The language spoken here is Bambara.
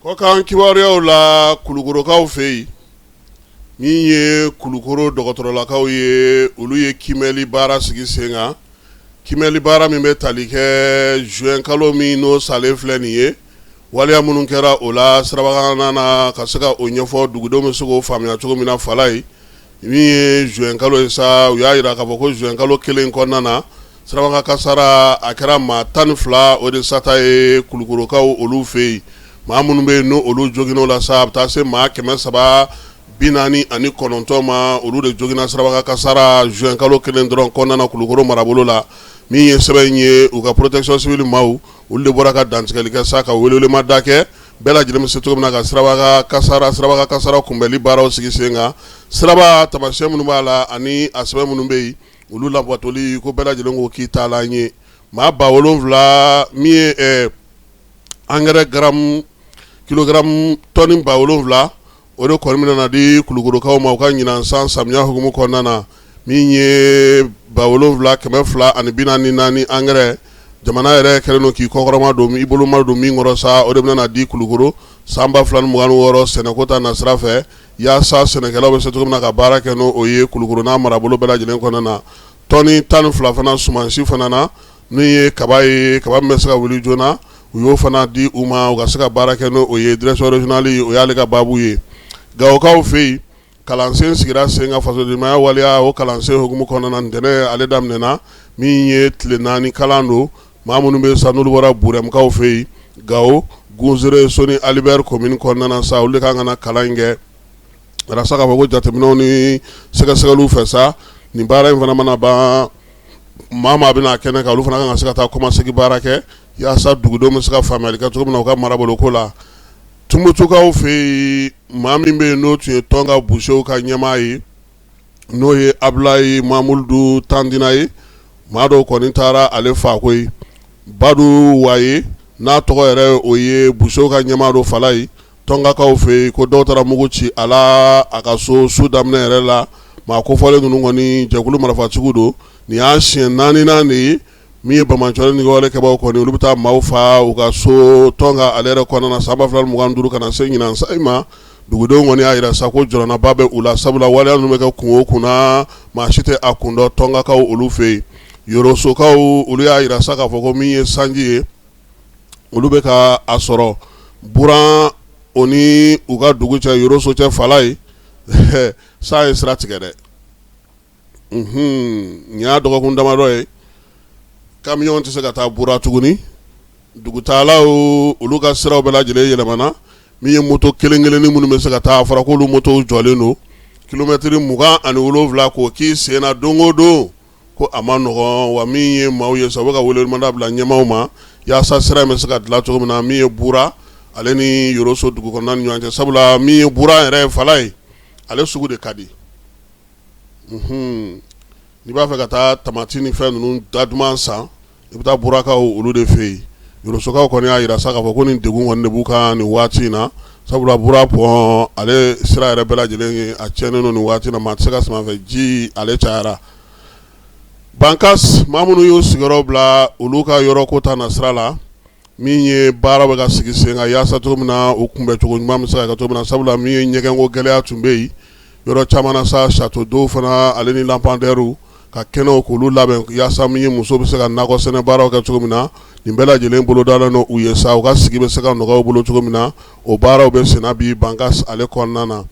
Kɔkan kibaruyaw la, Kulukorokaw fɛ yen, min ye Kulukoro dɔgɔtɔrɔlakaw ye, olu ye kiimɛli baara sigi sen kan. Kiimɛli baara min bɛ tali kɛ juin kalo min n'o salen filɛ nin ye, waleya minnu kɛra o la sirabakan na, ka se ka o ɲɛfɔ dugudenw bɛ se k'o faamuya cogo min na. Falaye, min ye juin kalo ye sa, u y'a jira k'a fɔ ko juin kalo kelen kɔnɔna na, sirabakan kasara a kɛra maa 12 o de sata ye Kulukorokaw olu fɛ yen. Maa minnu bɛ yen n'olu joginna o la sa, a bɛ taa se maa 349 ma. Olu de joginna sirabakan kasara juin kalo kelen dɔrɔn kɔnɔna na Kulukoro marabolo la. Min ye sɛbɛn in ye, u ka protection civile maaw, olu de bɔra ka dantigɛli kɛ sa, ka welewelemada kɛ bɛɛ lajɛlen bɛ se cogo min na ka sirabakan kasara kunbɛnli baaraw sigi sen kan. Siraba taamasiyɛn minnu b'a la ani a sɛbɛn minnu bɛ yen, olu labatoli ko bɛɛ lajɛlen ko k'i taalan ye. Maa 7000, min ye engrais gramme kilogramme tɔni 7000, o de kɔni bɛna di Kulukorokaw ma u ka ɲinan san samiya hukumu kɔnɔna na. Min ye 7244 engrais, jamana yɛrɛ kɛlen don k'i kɔkɔrɔma don, i boloma don min kɔrɔ sa, o de bɛna di Kulukoro san 2026 sɛnɛko ta nasira fɛ, yaasa sɛnɛkɛlaw bɛ se cogo min na ka baara kɛ n'o ye Kulukoro n'a marabolo bɛɛ lajɛlen kɔnɔna na. Tɔni 12 fana sumansi fana na, min ye kaba ye, kaba min bɛ se ka wuli joona, u y'o fana di u ma u ka se ka baara kɛ n'o ye. Direction régionale, o y'ale ka baabu ye. Gawokaw fɛ yen, kalansen sigira sen kan fasodenɲumanya waleya, o kalansen hukumu kɔnɔna na, ntɛnɛn ale daminɛna. Min ye tile 4 kalan don, maa minnu bɛ sa, n'olu bɔra Burɛmukaw fɛ yen, Gawo, Gunzere, Soni Ali Bɛri commune kɔnɔna na sa, olu de kan ka na kalan in kɛ. Walasa k'a fɔ ko jateminɛw ni sɛgɛsɛgɛliw fɛ sa, nin baara in fana mana ban, maa maa bɛna kɛnɛ kan, olu fana kan ka se ka taa kɔmasegin baara kɛ, yaasa dugudenw bɛ se ka faamuyali kɛ cogo min na u ka marabolo ko la. Tumutukaw fɛ yen, maa min bɛ yen n'o tun ye tɔn ka busew ka ɲɛmaa ye, n'o ye Abulayi Mamudu Tandina ye, maa dɔw kɔni taara ale faa koyi. Badu Waye n'a tɔgɔ yɛrɛ, o ye busew ka ɲɛmaa don Falaye Tɔnkakaw fɛ yen, ko dɔw taara mugu ci a la a ka so su daminɛ yɛrɛ la. Maa kofɔlen ninnu kɔni, jɛkulu marifatigiw don. Nin y'a siɲɛ naaninan de ye min ye banbaanciwale ni walekɛbaaw kɔni, olu bɛ taa maaw faa u ka so Tɔnka ale yɛrɛ kɔnɔna na san 2025 ka na se ɲinan san in ma. Dugudenw kɔni y'a jira sa ko jɔrɔnaba bɛ u la, sabula waleya ninnu bɛ kɛ kun o kun na, maa si tɛ a kun dɔn Tɔnkakaw olu fɛ yen. Yorosokaw, olu y'a jira sa k'a fɔ ko min ye sanji ye, olu bɛ ka a sɔrɔ Buran o ni u ka dugu cɛ, Yoroso cɛ Falaye, san ye sira tigɛ dɛ. Nin y'a dɔgɔkun damadɔ ye, camion tɛ se ka taa Bura tuguni. Dugutaalaw, olu ka siraw bɛɛ lajɛlen yɛlɛmana. Min ye moto kelen kelennin minnu bɛ se ka taa, a fɔra k'olu motow jɔlen don. Kilomɛtiri 27 k'o k'i sen na don o don, ko a ma nɔgɔn wa. Min ye maaw ye sa, u bɛ ka welewelemada bila ɲɛmaaw ma yaasa sira in bɛ se ka dilan cogo min na, min ye Bura ale ni Yoroso dugu kɔnɔna ni ɲɔgɔn cɛ, sabula min ye Bura yɛrɛ ye Falaye, ale sugu de ka di. N'i b'a fɛ ka taa tamati ni fɛn ninnu da duman san, i bɛ taa Burakaw olu de fɛ yen. Yorosokaw kɔni y'a jira sa k'a fɔ ko nin degun kɔni de b'u kan nin waati in na, sabula Bura pont ale sira yɛrɛ bɛɛ lajɛlen ye a tiɲɛnen don nin waati in na, maa tɛ se ka sama fɛ, ji ale cayara. Bankas, maa minnu y'u sigiyɔrɔ bila, olu ka yɔrɔ ko ta na sira la, min ye baara bɛ ka sigi sen kan yaasa cogo min na u kunbɛncogo ɲuman bɛ se ka kɛ cogo min na, sabula min ye ɲɛgɛnko gɛlɛya tun bɛ yen yɔrɔ caman na sa, château d'eau fana ale ni lampadaires ka kɛnɛw k'olu labɛn yaasa min ye muso bɛ se ka nakɔ sɛnɛ baaraw kɛ cogo min na, nin bɛɛ lajɛlen bolodalen don u ye sa, u ka sigi bɛ se ka nɔgɔya u bolo cogo min na. O baaraw bɛ senna bi Bankas ale kɔnɔna na.